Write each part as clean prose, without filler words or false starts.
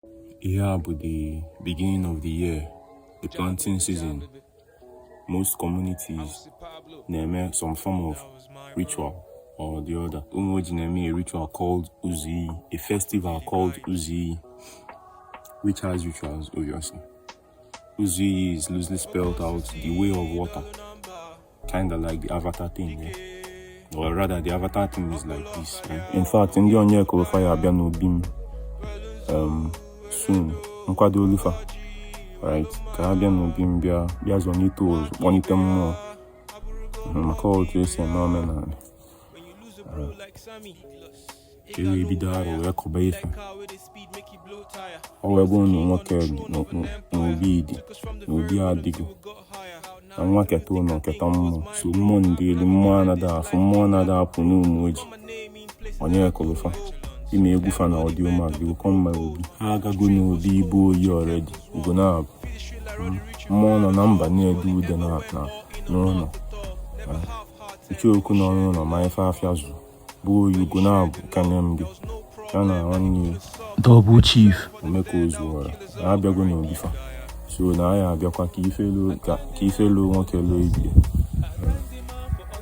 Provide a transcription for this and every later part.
Ihe a bụ the beginning of the year, the planting season. Most communities na-eme some form of ritual or the other. Umuoji na-eme a ritual called Uzi, a festival called Uzi, which has rituals, obviously. Uzi is loosely spelled out the way of water, kind of like the Avatar thing, yeah? Or rather, the Avatar thing is like this. Yeah? In fact, ndị Onyeka ya abịa n'obi m soon, nkwado olufa, right? Ka ha bịa n'obi m bịa bịa zọnite ụzọ, kpọnite mmụọ, maka otu esi eme omenala ka e wee bido arụ wee kọba ife. Ọ wee bụrụ na nwoke n'obi dị n'obi adịgo na nwa keta ụlọ keta mmụọ, so mmụọ ndị elu, mmụọ anaghị afụ, mmụọ anaghị apụ n'Umuoji. Onye kụlụfa ime egwu fa na Audiomack, they will come my obi. Ha agago n'obi ibu oyi already, ugo na-abụ mmụọ nọ na mba na-ede ude na n'ụlọ icheokwu nọ n'ụlọ ma ife afịa zụ bụ oyi ugo na-abụ kene m gị ya na nwanne ya. Double Chief. Omeka Ozuora na abịago n'obi fa, so na anyị abịakwa ka ife luo nwoke luo ibie,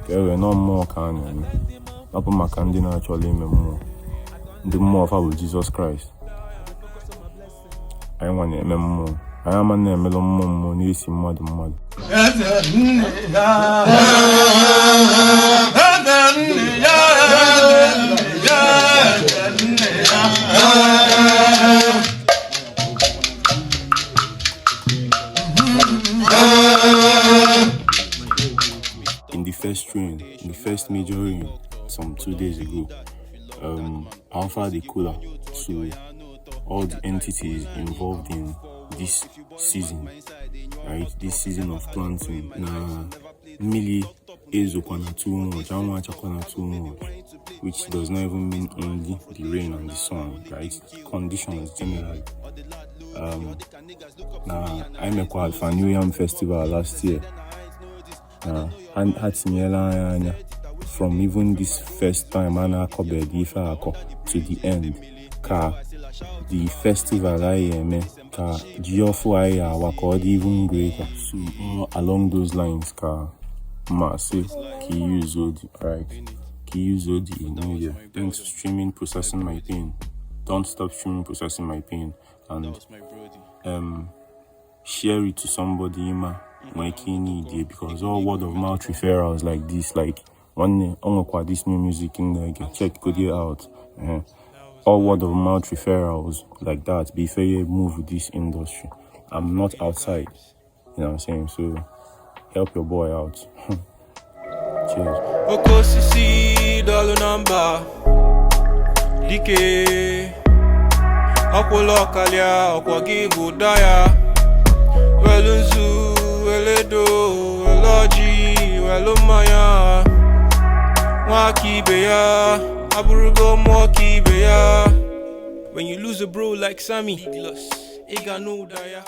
ka e wee nọọ mmụọ ka a na-eme. Ọ bụ maka ndị na-achọrọ ime mmụọ, ndị mmụọ fa bụ Jizọs Kraịst. Anyị nwa na-eme mmụọ, anyị ama na-emelụ mmụọ, mmụọ na-esi mmadụ mmadụ. In the first rain, in the first major rain, some 2 days ago, I offered the cooler to all the entities involved in this season, right? This season of planting. Na mmili ezokwana too much, anwụ achakwana too much, which does not even mean only the rain and the sun, right? Conditions generally. Na anyị mekwa for New Yam Festival last year. Na ha tinyela anyị anya from even this first time a na-akọbeghị ife akọ to the end, ka the festival anyị eme ka ji ọfụ anyị awa ka ọ dị even greater. So all along those lines ka ma sị ka i use the right, ka i use the new year. Thanks for streaming Processing My Pain. Don't stop streaming Processing My Pain, and share it to somebody ma nwee ike need it, because all word of mouth referrals like this, like one onwekwa this new music in there, check go there out. All word of mouth referrals like that be fair move with this industry. I'm not outside, you know what I'm saying? So help your boy out. Cheers. Okosisi dọlụ nọmba dike ọkwụlụ ọkalịa ọkwọ gị bụ daya welu nzu weledo welu ọjị welu mmanya nwaka ibe ya abụrụgo mmụọ ka ibe ya. When you lose a bro like Sammy, ị ga n'ụda ya.